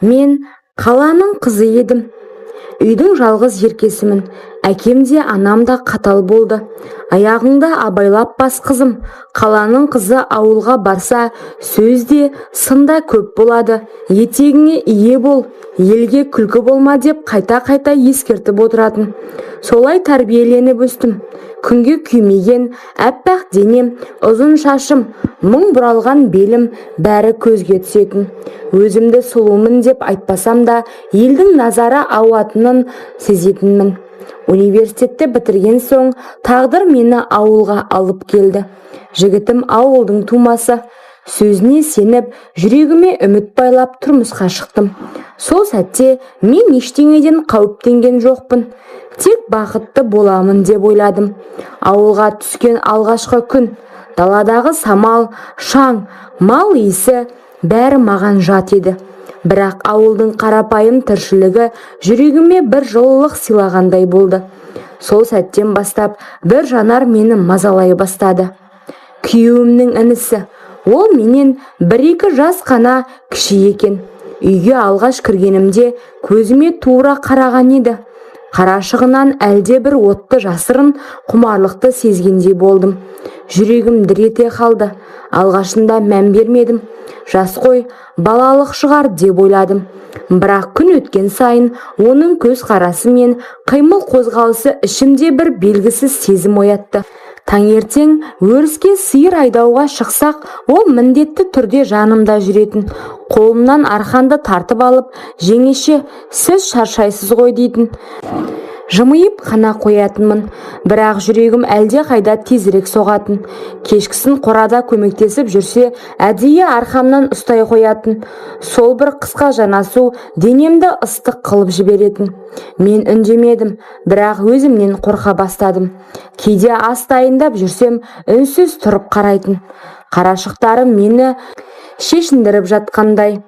Мен қаланың қызы едім. Үйдің жалғыз еркесімін. Әкем де, анам да қатал болды. «Аяғыңды абайлап бас, қызым. Қаланың қызы ауылға барса, сөз де, сын да көп болады. Етегіңе ие бол, елге күлкі болма», – деп қайта-қайта ескертіп отыратын. Солай тәрбиеленіп өстім. Күнге күймеген аппақ денем, ұзын шашым, мың бұралған белім, бәрі көзге түсетін. Өзімді сұлумын деп айтпасам да, елдің назары ауатынын сезетінмін. Университетті бітірген соң тағдыр мені ауылға алып келді. Жігітім ауылдың тумасы. Сөзіне сеніп, жүрегіме үміт байлап, тұрмысқа шықтым. Сол сәтте мен ештеңеден қауіптенген жоқпын. Тек бақытты боламын деп ойладым. Ауылға түскен алғашқы күн даладағы самал, шаң, мал иісі, бәрі маған жат еді. Бірақ ауылдың қарапайым тіршілігі жүрегіме бір жылылық сыйлағандай болды. Сол сәттен бастап бір жанар мені мазалай бастады. Күйеуімнің інісі. Ол менен бір-екі жас қана кіші екен. Үйге алғаш кіргенімде көзіме тура қараған еді. Қарашығынан әлде бір отты, жасырын құмарлықты сезгендей болдым. Жүрегім дір ете қалды. Алғашында мән бермедім. Жас қой, балалық шығар деп ойладым. Бірақ күн өткен сайын оның көз қарасы мен қимыл қозғалысы ішімде бір белгісіз сезім оятты. Таңертең өріске сиыр айдауға шықсақ, ол міндетті түрде жанымда жүретін. Қолымнан арқанды тартып алып, «Жеңеше, сіз шаршайсыз ғой», – дейтін. Жымиып қана қоятынмын, бірақ жүрегім әлде қайда тезірек соғатын. Кешкісін қорада көмектесіп жүрсе, әдейі арқамнан ұстай қоятын. Сол бір қысқа жанасу денемді ыстық қылып жіберетін. Мен үндемедім, бірақ өзімнен қорқа бастадым. Кейде ас дайындап жүрсем, үнсіз тұрып қарайтын. Қарашықтары мені шешіндіріп жатқандай,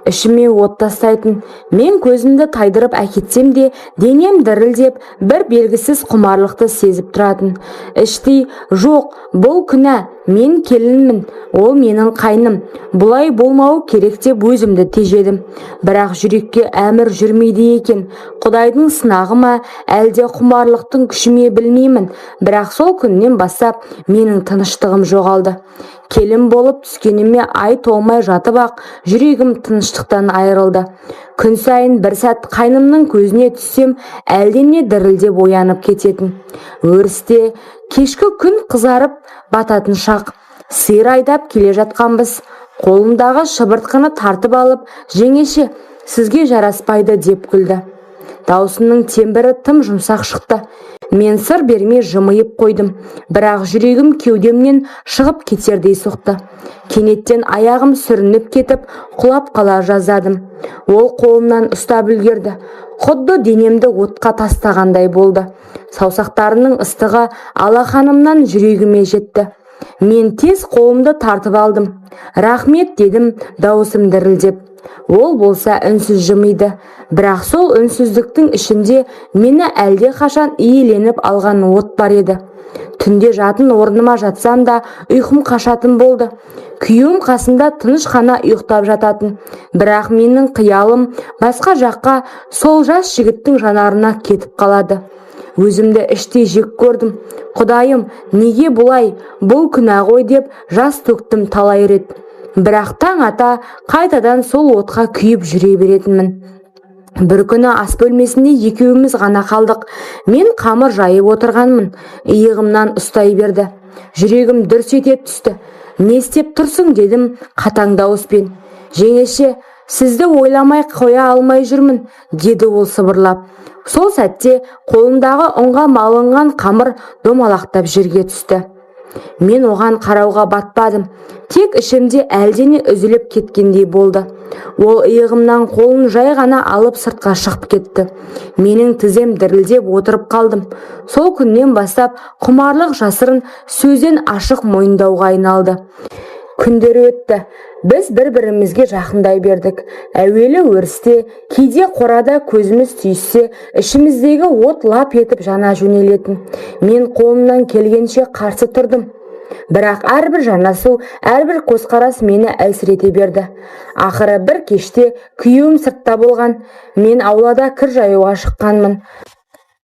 ішіме от тастайтын. Мен көзімді тайдырып әкетсем де, денем дірілдеп, бір белгісіз құмарлықты сезіп тұратын. Іштей «Жоқ, бұл күнә, мен келінмін, ол менің қайным, бұлай болмауы керек» деп өзімді тежедім. Бірақ жүрекке әмір жүрмейді екен. Құдайдың сынағы ма, әлде құмарлықтың күші ме, білмеймін, бірақ сол күннен бастап менің тыныштығым жоғалды. Келін болып түскеніме ай толмай жатып ақ жүрегім тыныштықтан айырылды. Күн сайын бір сәт қайнымның көзіне түссем, әлдене дірілдеп оянып кететін. Өрісте кешкі күн қызарып бататын шақ. Сиыр айдап келе жатқанбыз. Қолымдағы шыбыртқыны тартып алып, «Жеңеше, сізге жараспайды», – деп күлді. Даусының тембірі тым жұмсақ шықты. Мен сыр бермей жымиып қойдым, бірақ жүрегім кеудемнен шығып кетердей соқты. Кенеттен аяғым сүрініп кетіп, құлап қала жаздадым. Ол қолымнан ұстап үлгерді. Құдды денемді отқа тастағандай болды. Саусақтарының ыстығы алақанымнан жүрегіме жетті. Мен тез қолымды тартып алдым. «Рахмет», – дедім дауысым дірілдеп. Ол болса үнсіз жымиды. Бірақ сол үнсіздіктің ішінде мені әлде қашан иеленіп алған от бар еді. Түнде жатын орныма жатсам да, ұйқым қашатын болды. Күйеуім қасымда тыныш қана ұйықтап жататын. Бірақ менің қиялым басқа жаққа, сол жас жігіттің жанарына кетіп қалады. Өзімді іштей жек көрдім. «Құдайым, неге бұлай? Бұл күнә ғой», – деп жас төктім талай рет. Бірақ таң ата қайтадан сол отқа күйіп жүре беретінмін. Бір күні ас бөлмесінде екеуміз ғана қалдық. Мен қамыр жайып отырғанмын. Иығымнан ұстай берді. Жүрегім дүрс ете түсті. «Не істеп тұрсың?» – дедім қатаң дауыспен. «Жеңеше, сізді ойламай қоя алмай жүрмін», – деді ол сыбырлап. Сол сәтте қолымдағы ұнға малынған қамыр домалақтап жерге түсті. Мен оған қарауға батпадым. Тек ішімде әлдене үзіліп кеткендей болды. Ол иығымнан қолын жай ғана алып, сыртқа шығып кетті. Менің тізем дірілдеп, отырып қалдым. Сол күннен бастап құмарлық жасырын сөзден ашық мойындауға айналды. Күндер өтті. Біз бір-бірімізге жақындай бердік. Әуелі өрісте, кейде қорада көзіміз түйіссе, ішіміздегі от лап етіп жана жөнелетін. Мен қолымнан келгенше қарсы тұрдым. Бірақ әрбір жанасу, әрбір көзқарас мені әлсірете берді. Ақыры бір кеште күйеуім сыртта болған, мен аулада кір жаюға шыққанмын.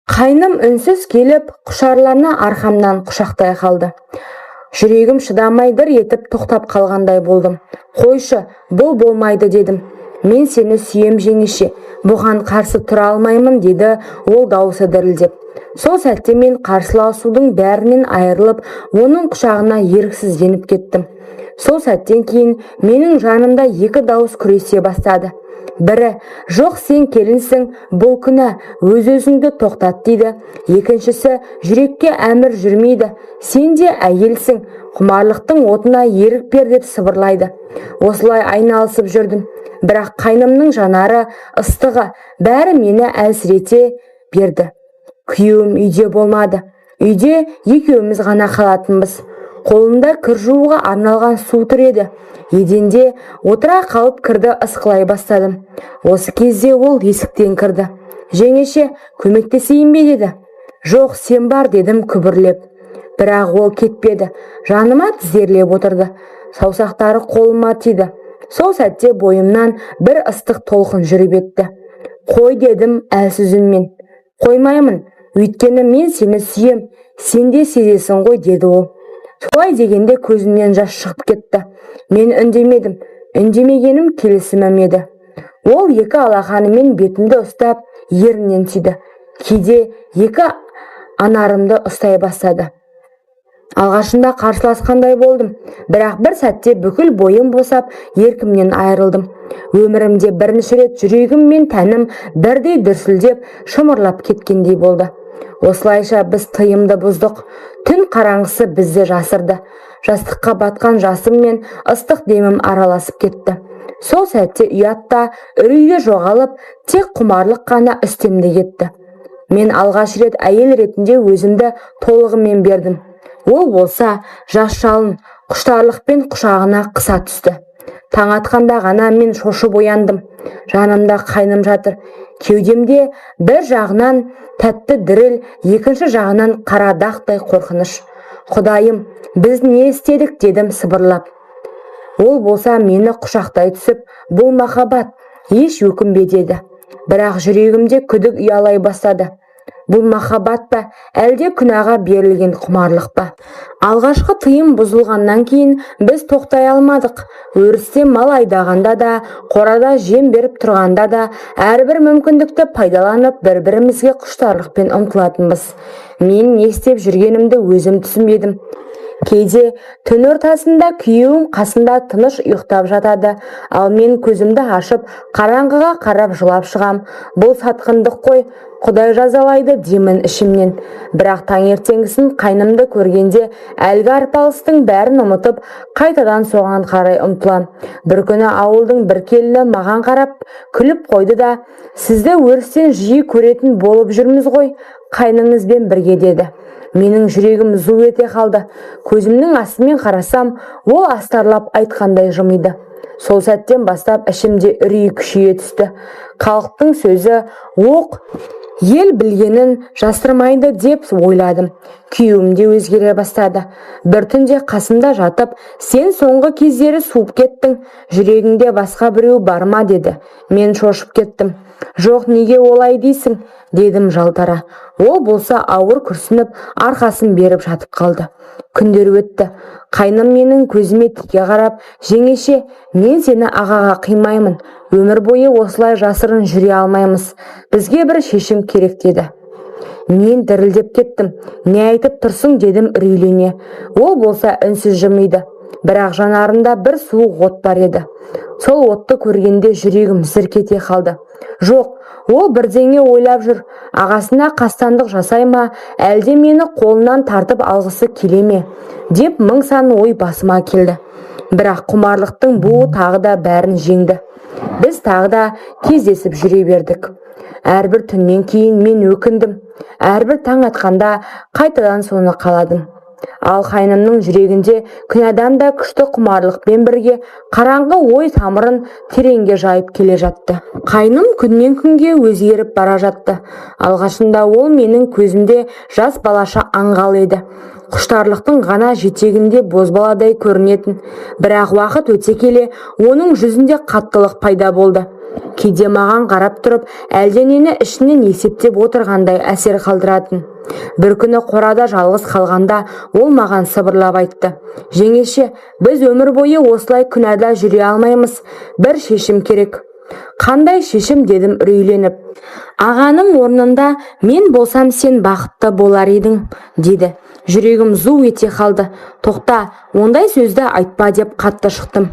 Қайным үнсіз келіп, құшарлана арқамнан құшақтай қалды. Жүрегім шыдамай дір етіп тоқтап қалғандай болдым. «Қойшы, бұл болмайды», – дедім. «Мен сені сүйем, жеңеше, бұған қарсы тұра алмаймын», – деді ол даусы дірілдеп. Сол сәтте мен қарсыласудың бәрінен айырылып, оның құшағына еріксіз еніп кеттім. Сол сәттен кейін менің жанымда екі дауыс күресе бастады. Бірі: «Жоқ, сен келінсің, бұл күнә, өз-өзіңді тоқтат», – дейді. Екіншісі: «Жүрекке әмір жүрмейді, сен де әйелсің, құмарлықтың отына ерік бер», – деп сыбырлайды. Осылай айналысып жүрдім. Бірақ қайнымның жанары, ыстығы, бәрі мені әлсірете берді. Күйеуім үйде болмады. Үйде екеуміз ғана қалатынбыз. Қолымда кір жууға арналған су тұр еді. Еденде отыра қалып, кірді ысқылай бастадым. Осы кезде ол есіктен кірді. «Жеңеше, көмектесейін бе?» – деді. «Жоқ, сен бар», – дедім күбірлеп. Бірақ ол кетпеді. Жаныма тізерлеп отырды. Саусақтары қолыма тиді. Сол сәтте бойымнан бір ыстық толқын жүріп етті. «Қой», – дедім әлсіз үнмен. «Қоймаймын, өйткені мен сені сүйем, сен де сезесің ғой», – деді ол. Солай дегенде көзімнен жас шығып кетті. Мен үндемедім. Үндемегенім келісімім еді. Ол екі алақанымен бетімді ұстап, еріннен сүйді. Кейде екі анарымды ұстай бастады. Алғашында қарсыласқандай болдым, бірақ бір сәтте бүкіл бойым босап, еркімнен айырылдым. Өмірімде бірінші рет жүрегім мен тәнім бірдей дүрсілдеп, шымырлап кеткендей болды. Осылайша біз тыйымды бұздық. Түн қараңғысы бізді жасырды. Жастыққа батқан жасым мен ыстық демім араласып кетті. Сол сәтте ұят та, үрей де жоғалып, тек құмарлық қана үстемдік етті. Мен алғаш рет әйел ретінде өзімді толығымен бердім. Ол болса, жас жалын құштарлықпен құшағына қыса түсті. Таң атқанда ғана мен шошып ояндым. Жанымда қайным жатыр. Кеудемде бір жағынан тәтті діріл, екінші жағынан қара дақтай қорқыныш. «Құдайым, біз не істедік?» – дедім сыбырлап. Ол болса мені құшақтай түсіп, «Бұл махаббат, еш өкінбе», – деді. Бірақ жүрегімде күдік ұялай бастады. Бұл махаббат па, әлде күнәға берілген құмарлық па? Алғашқы тыйым бұзылғаннан кейін біз тоқтай алмадық. Өрісте мал айдағанда да, қорада жем беріп тұрғанда да, әрбір мүмкіндікті пайдаланып, бір-бірімізге құштарлықпен ұмтылатынбыз. Мен не істеп жүргенімді өзім түсінбедім. Кейде түн ортасында күйеуім қасында тыныш ұйықтап жатады, ал мен көзімді ашып, қараңғыға қарап жылап шығам. «Бұл сатқындық қой, Құдай жазалайды», – деймін ішімнен. Бірақ таңертеңгісін қайнымды көргенде әлгі арпалыстың бәрін ұмытып, қайтадан соған қарай ұмтылам. Бір күні ауылдың бір келіні маған қарап күліп қойды да, «Сізді өрістен жиі көретін болып жүрміз ғой, қайныңызбен бірге», – деді. Менің жүрегім зу ете қалды. Көзімнің астымен қарасам, ол астарлап айтқандай жымиды. Сол сәттен бастап ішімде үрей күшейе түсті. Халықтың сөзі оқ, ел білгенін жасырмайды деп ойладым. Күйеуім де өзгере бастады. Бір түнде қасымда жатып, «Сен соңғы кездері суып кеттің, жүрегіңде басқа біреу бар ма?» – деді. Мен шошып кеттім. «Жоқ, неге олай дейсің?» – дедім жалтара. Ол болса ауыр күрсініп, арқасын беріп жатып қалды. Күндер өтті. Қайным менің көзіме тіке қарап, «Жеңеше, мен сені ағаға қимаймын. Өмір бойы осылай жасырын жүре алмаймыз. Бізге бір шешім керек», – деді. Мен дірілдеп кеттім. «Не айтып тұрсың?» – дедім үрейлене. Ол болса үнсіз жымиды. Бірақ жанарында бір суық от бар еді. Сол отты көргенде жүрегім зірк ете қалды. Жоқ, ол бірдеңе ойлап жүр. Ағасына қастандық жасай ма, әлде мені қолынан тартып алғысы келе ме деп мың сан ой басыма келді. Бірақ құмарлықтың буы тағы да бәрін жеңді. Біз тағы да кездесіп жүре бердік. Әрбір түннен кейін мен өкіндім. Әрбір таң атқанда қайтадан соны қаладым. Ал қайнымның жүрегінде күнәдан да күшті құмарлықпен бірге қараңғы ой тамырын тереңге жайып келе жатты. Қайным күннен күнге өзгеріп бара жатты. Алғашында ол менің көзімде жас балаша аңғал еді. Құштарлықтың ғана жетегінде бозбаладай көрінетін. Бірақ уақыт өте келе оның жүзінде қаттылық пайда болды. Кейде маған қарап тұрып, әлденені ішінен есептеп отырғандай әсер қалдыратын. Бір күні қорада жалғыз қалғанда ол маған сыбырлап айтты: «Жеңеше, біз өмір бойы осылай күнәда жүре алмаймыз, бір шешім керек». «Қандай шешім?» – дедім үрейленіп. «Ағаның орнында мен болсам, сен бақытты болар едің», – деді. Жүрегім зу ете қалды. «Тоқта, ондай сөзді айтпа», – деп қатты шықтым.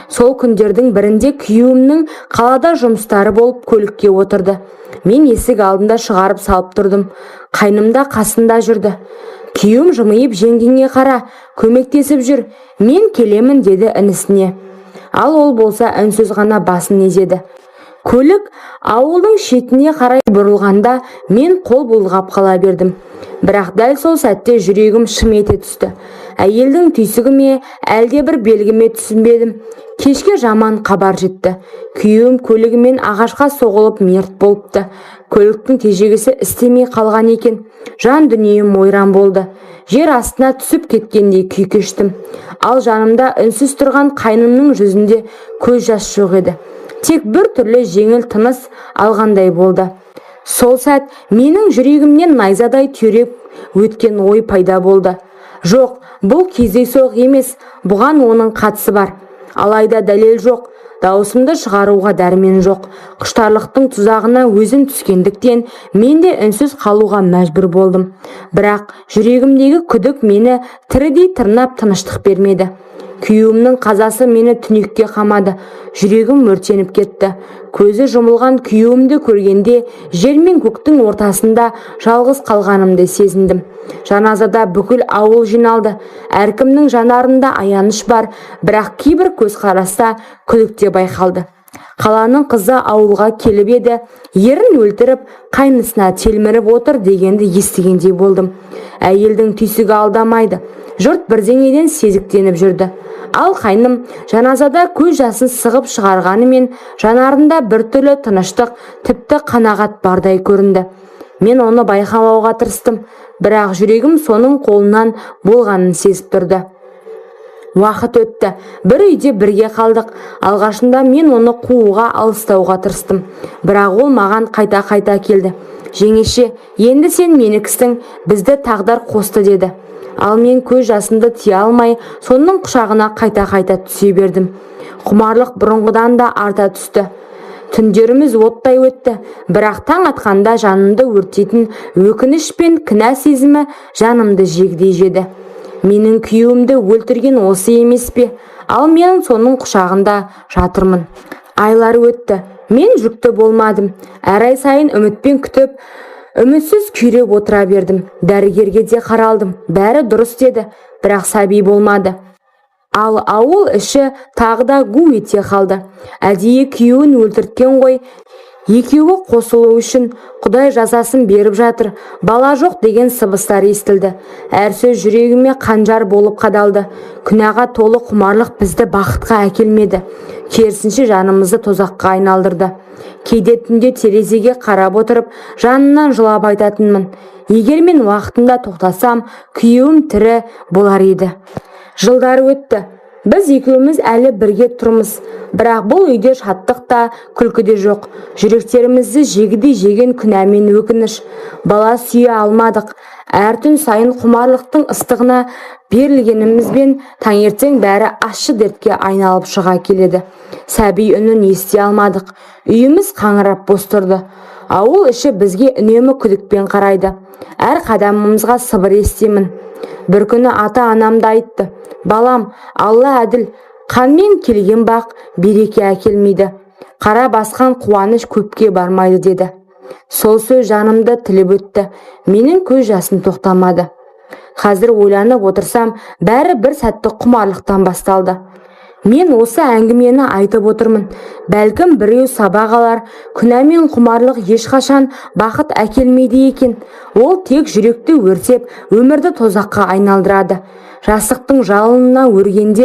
Сол күндердің бірінде күйеуімнің қалада жұмыстары болып, көлікке отырды. Мен есік алдында шығарып салып тұрдым. Қайным да қасында жүрді. Күйеуім жымиып: «Жеңгеңе қара, көмектесіп жүр, мен келемін», – деді інісіне. Ал ол болса үнсіз ғана басын изеді. Көлік ауылдың шетіне қарай бұрылғанда, мен қол бұлғап қала бердім. Бірақ дәл сол сәтте жүрегім шым ете түсті. Әйелдің түйсігі ме, әлде бір белгі ме, түсінбедім. Кешке жаман хабар жетті: күйеуім көлігімен ағашқа соғылып, мерт болыпты. Көліктің тежегісі істемей қалған екен. Жан дүнием ойран болды. Жер астына түсіп кеткендей күй кештім. Ал жанымда үнсіз тұрған қайнымның жүзінде көз жас жоқ еді, тек бір түрлі жеңіл тыныс алғандай болды. Сол сәт менің жүрегімнен найзадай түйреп өткен ой пайда болды: жоқ, бұл кездейсоқ емес, бұған оның қатысы бар. Алайда дәлел жоқ, даусымды шығаруға дәрмен жоқ. Құштарлықтың тұзағына өзім түскендіктен, мен де үнсіз қалуға мәжбүр болдым. Бірақ жүрегімдегі күдік мені тірідей тырнап, тыныштық бермеді. Күйеуімнің қазасы мені түнекке қамады. Жүрегім өртеніп кетті. Көзі жұмылған күйеуімді көргенде, жер мен көктің ортасында жалғыз қалғанымды сезіндім. Жаназада бүкіл ауыл жиналды. Әркімнің жанарында аяныш бар, бірақ кейбір көзқараста күдік те байқалды. Қаланың қызы ауылға келіп еді, ерін өлтіріп, қайнысына телміріп отыр дегенді естігендей болдым. Әйелдің түйсігі алдамайды. Жұрт бірдеңеден сезіктеніп жүрді. Ал қайным жаназада көз жасын сығып шығарғанымен, жанарында біртүрлі тыныштық, тіпті қанағат бардай көрінді. Мен оны байқамауға тырыстым, бірақ жүрегім соның қолынан болғанын сезіп тұрды. Уақыт өтті. Бір үйде бірге қалдық. Алғашында мен оны қууға, алыстауға тырыстым, бірақ ол маған қайта-қайта келді. «Жеңеше, енді сен менікісің, бізді тағдыр қосты», – деді. Ал мен көз жасымды тия алмай, соның құшағына қайта-қайта түсе бердім. Құмарлық бұрынғыдан да арта түсті. Түндеріміз оттай өтті, бірақ таң атқанда жанымды өртейтін өкініш пен кінә сезімі жанымды жегідей жеді. Менің күйеуімді өлтірген осы емес пе? Ал мен соның құшағында жатырмын. Айлар өтті. Мен жүкті болмадым. Әр ай сайын үмітпен күтіп, үмітсіз күйреп отыра бердім. Дәрігерге де қаралдым, бәрі дұрыс деді, бірақ сәби болмады. Ал ауыл іші тағы да гу ете қалды: «Әдейі күйеуін өлтірткен ғой, екеуі қосылу үшін құдай жазасын беріп жатыр, бала жоқ», – деген сыбыстар естілді. Әр сөз жүрегіме қанжар болып қадалды. Күнәға толы құмарлық бізді бақытқа әкелмеді, керісінше жанымызды тозаққа айналдырды. Кейде түнде терезеге қарап отырып, жанымнан жылап айтатынмын: егер мен уақытында тоқтасам, күйеуім тірі болар еді. Жылдар өтті. Біз екеуміз әлі бірге тұрмыз, бірақ бұл үйде шаттық та, күлкі де жоқ. Жүректерімізді жегідей жеген күнә мен өкініш. Бала сүйе алмадық. Әр түн сайын құмарлықтың ыстығына берілгенімізбен, таңертең бәрі ащы дертке айналып шыға келеді. Сәби үнін ести алмадық. Үйіміз қаңырап бос тұрды. Ауыл іші бізге үнемі күдікпен қарайды. Әр қадамымызға сыбыр естимін. Бір күні ата-анам да айтты: «Балам, Алла әділ, қанмен келген бақ береке әкелмейді, қара басқан қуаныш көпке бармайды», – деді. Сол сөз жанымды тіліп өтті. Менің көз жасым тоқтамады. Қазір ойланып отырсам, бәрі бір сәттік құмарлықтан басталды. Мен осы әңгімені айтып отырмын, бәлкім, біреу сабақ алар. Күнә мен құмарлық ешқашан бақыт әкелмейді екен. Ол тек жүректі өртеп, өмірді тозаққа айналдырады. Жастықтың жалынына өргенде